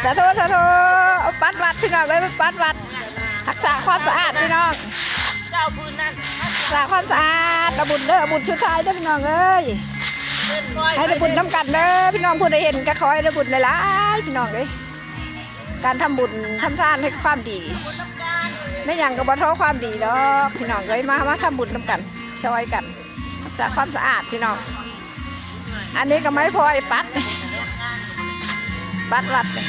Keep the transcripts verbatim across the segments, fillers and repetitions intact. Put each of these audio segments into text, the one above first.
สาธุ สาธุ ปัดวัดพี่น้องเอ้ย ปัดวัด รักษาความสะอาดพี่น้อง เจ้าพื้นนั่น รักษาความสะอาด เอาบุญเด้อ เอาบุญชุดท้ายเด้อพี่น้องเอ้ย ให้ได้บุญนำกันเด้อพี่น้อง ผู้ใดเห็นก็ขอให้ได้บุญหลายๆพี่น้องเอ้ย การทำบุญทำทานให้ความดี ไม่หยังก็บ่ท้อความดีดอกพี่น้องเอ้ย มา มาทำบุญนำกัน ช่วยกัน รักษาความสะอาดพี่น้อง อันนี้ก็ไม้พลอยปัด ปัดวัดเลย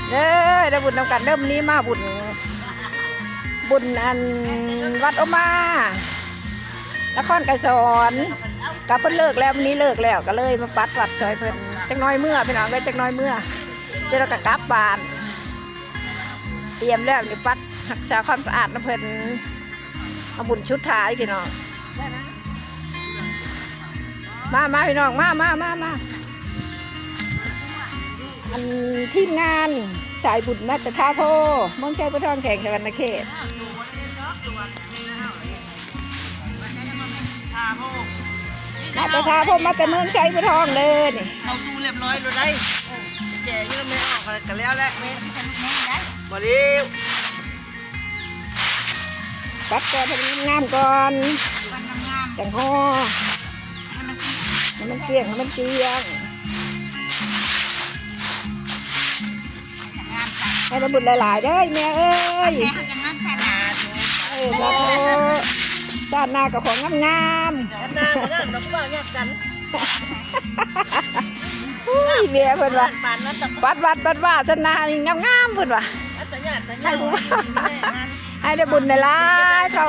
เด้อ ได้บุญนำกันเด้อ มื้อนี้มาบุญ บุญอันวัดโอมา นครไกรสอน กับเพิ่นเลิกแล้ว มื้อนี้เลิกแล้ว ก็เลยมาปัดวัดช่วยเพิ่น จักหน่อยเมื่อพี่น้องเอ้ย จักหน่อยเมื่อ เดี๋ยวเราก็กลับบ้าน เตรียมแล้วนี่ปัด รักษาความสะอาดนำเพิ่น เอาบุญชุดท้ายพี่น้อง มา มาพี่น้อง มา มา มา มา อันทีมงานสายบุญมาแต่ท่าโพ เมืองชัยโพธิ์ทอง แขวงสะหวันนะเขต มาแต่ท่าโพ มาแต่เมืองชัยโพธิ์ทองเลยนี่ เอาตู้เรียบร้อยเลยได้ แจกยังไม่ออกกันแล้วแหละ บ่เร็ว ปัดก่อนให้มันงามก่อน จังห่อ ให้มันเกลี้ยง ให้มันเกลี้ยง ให้ได้บุญหลายๆเด้อแม่เอ้ย เออ สาธุ ชาติหน้าก็ของงามๆ หน้าก็งาม เราก็ว่าแยกกัน อุ้ย แม่เพิ่นว่า ปานนั้นแต่ ปัดวัดปัดวาสนาให้งามๆเพิ่นว่า อัตยาตยา ให้ผู้ ให้ได้บุญหลายๆเขา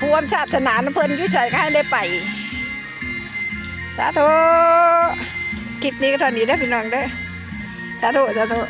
ร่วมศาสนานำเพิ่นอยู่ไสก็ให้ได้ไป สาธุ คลิปนี้ก็เท่านี้เด้อพี่น้องเด้อ สาธุ สาธุ